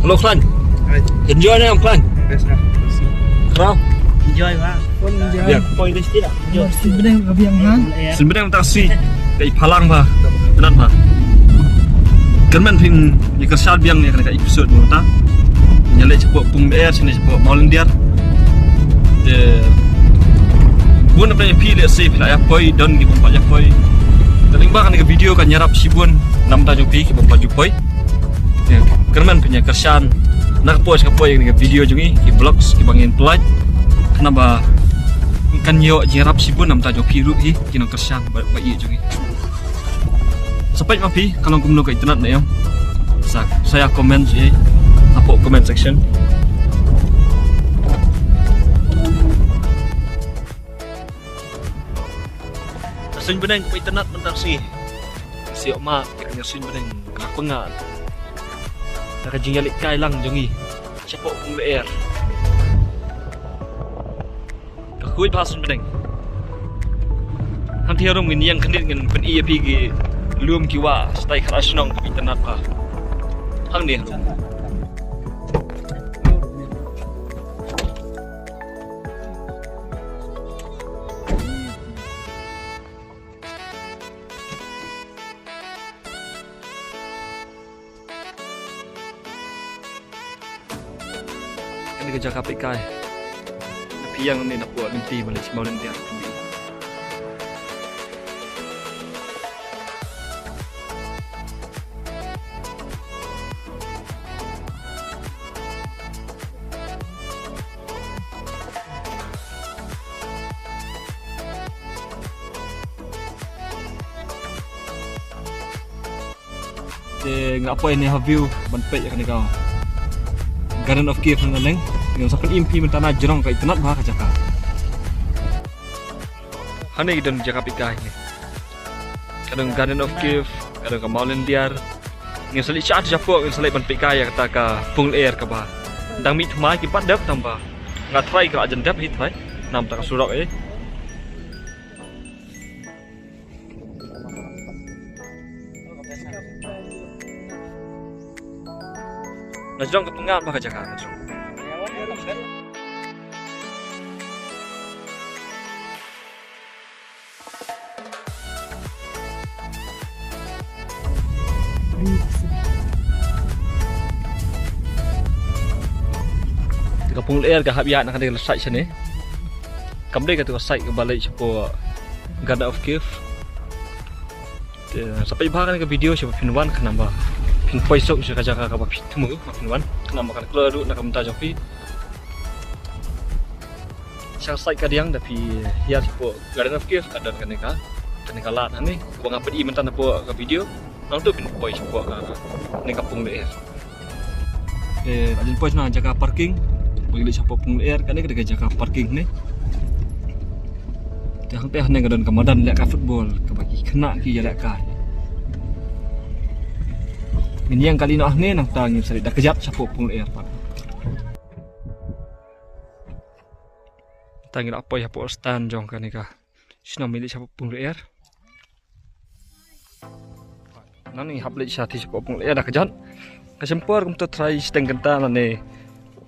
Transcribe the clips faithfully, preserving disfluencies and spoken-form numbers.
Hello, Khlaiñ. Hai. Enjoy ne, Khlaiñ? Best lah. Khraw? Enjoy, bang. Poi dei siti lah. Enjoy. Sngewbha ka biang, ha? Sngewbha tang sih. Ka iphalang ba. Kynmaw ba. Kynmaw phin ïa kyrshan biang ïa kane ka episode mynta. Ïa leit shapoh Pungleer, shane shapoh Mawlyndiar. Te bun na phi leh sih phi la ïa poi, don ki bym pat ïa poi. Te lyngba kane ka video kan ïarap shibun na ka bynta jong phi ki bym pat ju poi. Te kynmaw phin ïa kyrshan na ka poi sha ka poi ïa kane ka video jong ngi, ki vlogs kiba ngin pynlait. Khnang ba kan ïoh jingïarap shibun na ka bynta jong phi ruh hi ki nongkyrshan ba, ba ïeit jong ngi. Sa peit ma phi ka long kumno ka itynnad na ïong. Sa, sa ïa comment ïa hapoh comment section. Ka suiñ bneng kaba itynnad mynta ka sngi. Sngewbha ïa ka suiñ bneng ka pyngan da ka jingïalehkai lang jong ngi shapoh Pungleer. Ka khuid bha suiñ bneng. Hangtei harum ngin ïeng khyndiat ngin pyni ïa phi ki lum ki wah shatai Khana Shnong kaba itynnad bha. Hangne harum. Kane ka jaka peit kai. Phi ïeng ne napoh lynti Mawlyndiar. Te nga poi ne ha view ban peit ïa kane ka Garden of Cave na neng. Ngin sa pyni ïa phi mynta na jrong ka itynnad bha ka jaka. Hangne ki don jaka peit kai ne. Ka don Garden of Cave, ka don ka Mawlyndiar. Ngin sa leit shah shapoh, ngin sa leit ban peit kai ïa kata ka Pungleer kaba dang mih thymmai, kim pat dep tang ba nga trai ka la jan dep hi trai. Namar kata ka surok eh. Na jrong ka pyngan bha ka jaka na jrong. Ka Pungleer ka hap ïaid na kane ka side shane. Kam dei katu ka side kaba leit shapoh Garden of Cave. Te sa peit bha kane ka video sha ba phin wan khnang ba phin poi suk sha ka jaka kaba phi thmu ba phin wan khnang ba kan kloi ruh na ka bynta jong phi. Sha side kadiang da phi hiar shapoh Garden of Cave ka don kane ka, kane ka lad hangne ba nga pyni mynta napoh ka video. Nangta phin poi shapoh kane ka Pungleer. Eh, la jan poi shna jaka parking. Ba ngi leit shapoh Pungleer, kane ka dei ka jaka parking ne. Te hangta hangne ka don ka madan lehkai football kaba ki khynnah ki ïalehkai. Ngin ïeng kali noh hangne nangta ngin sa leit da kjat shapoh Pungleer pat. Nangta ngi la poi shapoh stand jong kane ka shnong ba ngi leit shapoh Pungleer. Nangne hap leit sha ti shapoh Pungleer da kjat. Ka shim por kumto trai shiteng kynta nangne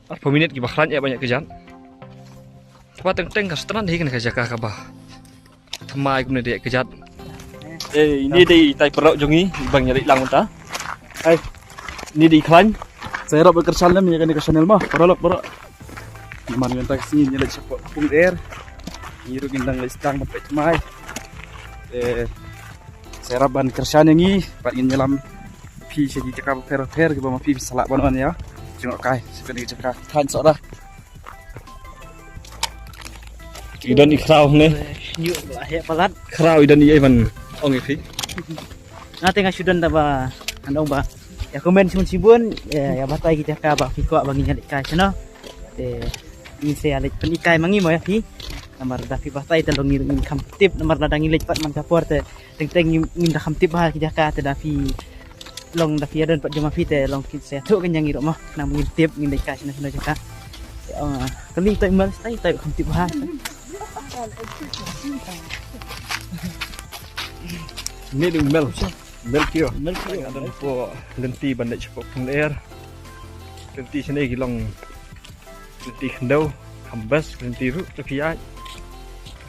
arphew minit kiba khlaiñ eh ban ïa kjat. Te ba teng teng ka sdang hi kane ka jaka kaba thymmai kumne da ïa kjat. Eh, ine dei itai paralok jong ngi ba ngi ïa leit lang mynta. Hai. Ine dei i Khlaiñ. Sa ïarap ban kyrshan lem ïa kane ka channel mo paralok baroh. Namar mynta ka sngi ngi leit shapoh Pungleer. Ngi ruh ngin dang leit sdang ban peit thymmai. Eh, sa ïarap ban kyrshan ïa ngi bad ngin ïalam phi sha ki jaka bapher bapher kiba ma phi phi sa lah ban wan ïa jngoh kai sha kane ka jaka. Thank sohra. I don i Khraw ne. Khraw i don i Ivan. Ong i phi. Nga te nga shu don da ba, nga ong ba ïa comment shibun shibun, ïa, ïa batai ki jaka ba phi kwah ba ngin ïa leit kai shano. Te ngin sa ïa leit pyni kai ma ngi mo ïa phi. Namar da phi batai te long ngi ngim kham tip, namar lada ngi leit pat man ka por te teng teng ngim, ngim da kham tip bha ki jaka te da phi long da phi ïa don pat jong ma phi te long ki sa ïathuh kan ïa ngi ruh mo. Nang ngim tip ngin leit kai shano shano jaka. Te ong, ah, kane tai mal tai tai kham tip bha. Ni ding mel. Mel kio. Mel kio. Nga don hapoh lynti ban leit shapoh Pungleer. Lynti shane ki long lynti khyndew, kham best lynti ruh, te phi ïaid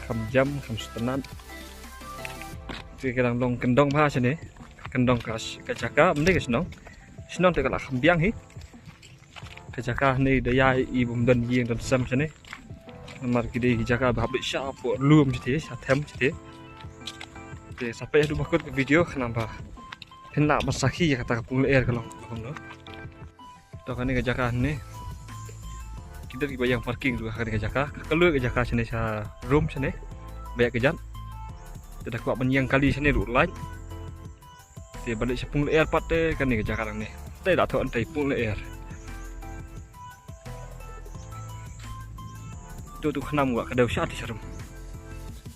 kham jam, kham sngewtynnat. Te ka dang long kyndong bha shane, kyndong ka, ka jaka, ym dei ka shnong. Shnong te ka la kham biang hi. Ka jaka hangne da ïai i bym don ïing don sem shane. Namar ki dei ki jaka ba hap beit shapoh lum shite, sha them shite. Te sa peit haduh ba kut ka video khnang ba phin lah ban sakhi ïa kata ka pung lyer ka long kumno. To kane ka jaka hangne. Ki don kiba ïeng parking ruh ha kane ka jaka. Ka kylluid ka jaka shane sha rum shane. Ba ïaid kjat. Te da kwah ban ïeng kali shane ruh lait. Te ban leit sha pung lyer pat te kane ka jaka nangne. Te da thoh hangtei pung lyer. To tu khnam wa ka dei sha te sha rum.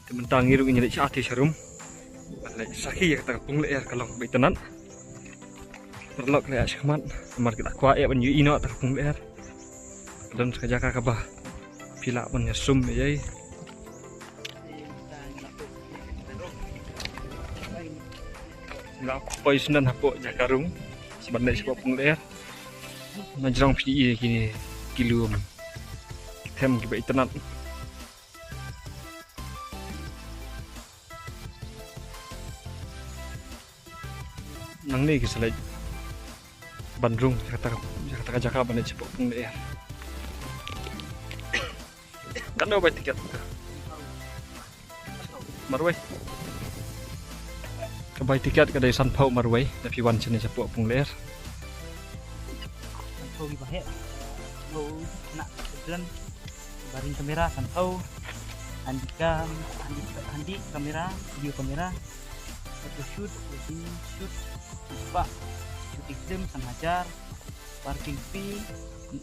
Te mynta ngi ruh ngin leit sha te sha rum. Ban leit sakhi ïa kata ka pung lyer ka long ba itynnat. Paralok, leit shakhmat namar ki la kwah ïa ban ïohi noh ïa kata ka pung lyer. Ka don sa ka jaka kaba phi lah ban ïasum ïa i. Nga poi sngewbha hapoh jaka rung. Sngewbha leit shapoh pung lyer. Na jrong phi ïohi kine ki lum, ki them kiba itynnat. Nangne ki sa leit ban rung sha kata, sha kata ka jaka ban leit shapoh pung lyer. Katno bai tiket? Marwei. Ka bai tiket ka dei sanphew marwei, da phi wan shane shapoh pung lyer. Sanphew ki ba heh. Sanphew na children. Ba ring kamera sanphew. Handi cam, handi, handi kamera, video kamera. Photo shoot, wedding shoot, spah, shooting film san hajar. Parking fee,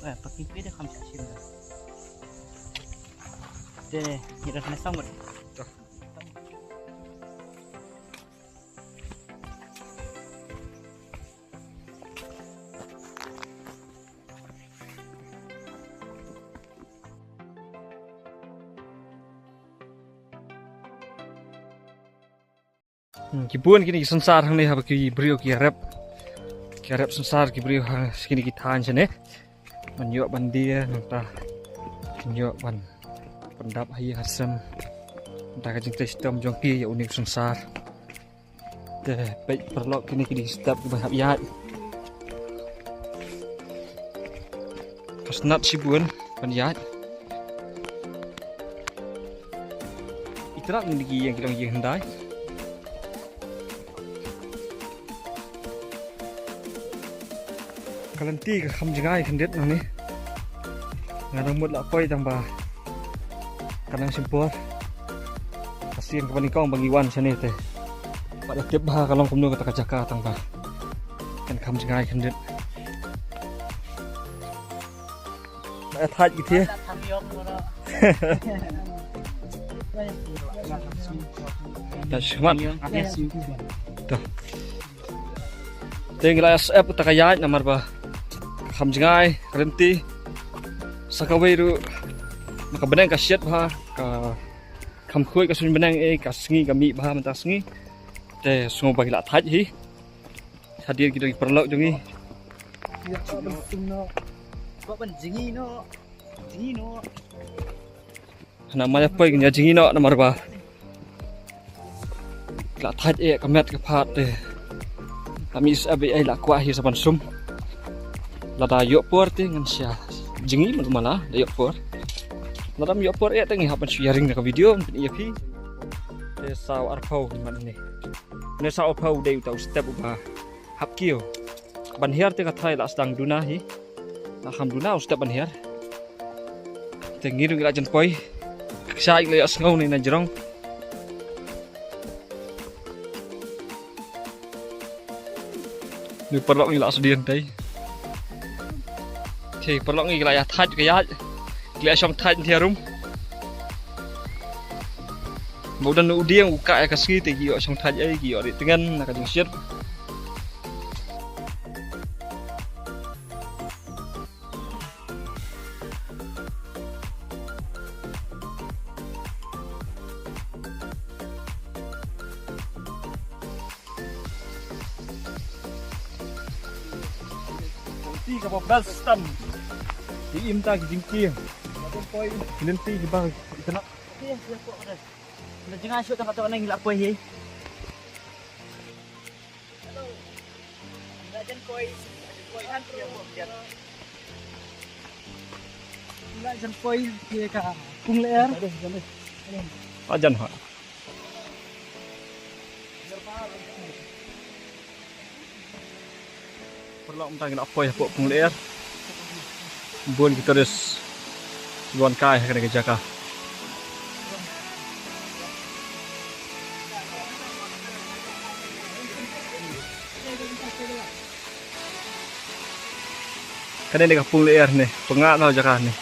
eh, parking fee da kham sha shim da. Te, ngi da khana samut. Hmm, ki bun kine ki synsar hangne haba ki briew ki rep. Ki rep synsar ki briew ha kine ki thaiñ shane. Ban ïoh ban die nangta. Ban ïoh ban pyndap ha ïing ha sem. Nangta ka jingtrei shitom jong ki ïa une u synsar. Te peit paralok, kine ki dei ki step kiban hap ïaid. Ka snat shibun ban ïaid. Itynnat, kine ki ïing ki long ïing hyndai. Ka lynti ka kham jngai khyndiat nangne. Nga dang mut lah poi tang ba ka nang shim por. Ka sien kaba nyngkong ba ngi wan shane te. Bad da tip bha ka long kumno kata ka jaka tang ba kan kham jngai khyndiat. Ba thait ki thie. Ta shmat. Ta. Te ngi la ïa sep ta ka ïaid namar ba kham jngai, ka lynti. Sa kawei ruh na ka bneng ka shet bha, ka kham khuid ka suiñ bneng, eh, ka sngi ka mih bha mynta sngi. Te sngew ba ngi la thait hi. Hadien ki dei ki paralok jong ngi. Hana ma ïa poi ngi ïa jngi noh namar ba la thait eh ka met ka phad te. Ami sep eh la kwah hi sa ban sum. Lada ïoh por te ngan sa jngi, mano mala da ïoh por. Lada ym ïoh por eh te ngi hap ban shu ïa ring da ka video ban pyni ïa phi. Te saw arphew man ne. Ne saw arphew dei uta u step uba hap kiew. Ban hiar te ka tharai la sdang duna hi. La kham duna u step ban hiar. Te ngi ruh ngi la jan poi. Ka shai ngi la ïa sngew ne na jrong. Ni paralok ngi la sdien tei. Te paralok ngi la ïa thait ka ïaid. Ngi la ïa shong thait ngi rum. Ba u don u dieng u kah ïa ka sngi te ki ïoh shong thait ei, ki ïoh ri tngen na ka jingshiat. Ti ka ba bel stam. Ki im ta ki jingkieng. Ki lynti ki bang itynnat. Na jngai shuh tang katto katne ngi la poi hi. Ngi la jan poi, ngi la jan poi ïa ka pung lyer. Ah, jan ha. Paralok, mynta ngi la poi hapoh pung lyer. Bun ki tourist ki wan kai ha kane ka jaka. Kane ne ka pung lyer ne, pyngngad noh jaka ne.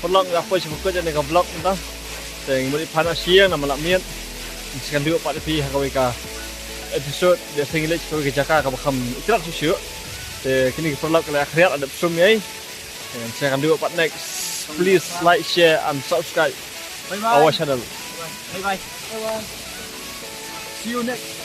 Paralok, nga poi sha ba kut ïa kane ka vlog mynta. Te ngi mut ïa phan sha ïing namar la miet. Ngi sa ïakynduh pat ïa phi ha kawei ka episode, ïa sa ngi leit kawei ka jaka kaba kham itynnat shuh shuh. Te kine ki paralok ki la khriat, la dep sum ïa i. Te ngi sa ïakynduh pat next. Please like, share and subscribe our channel. Bye bye. Bye bye. See you next.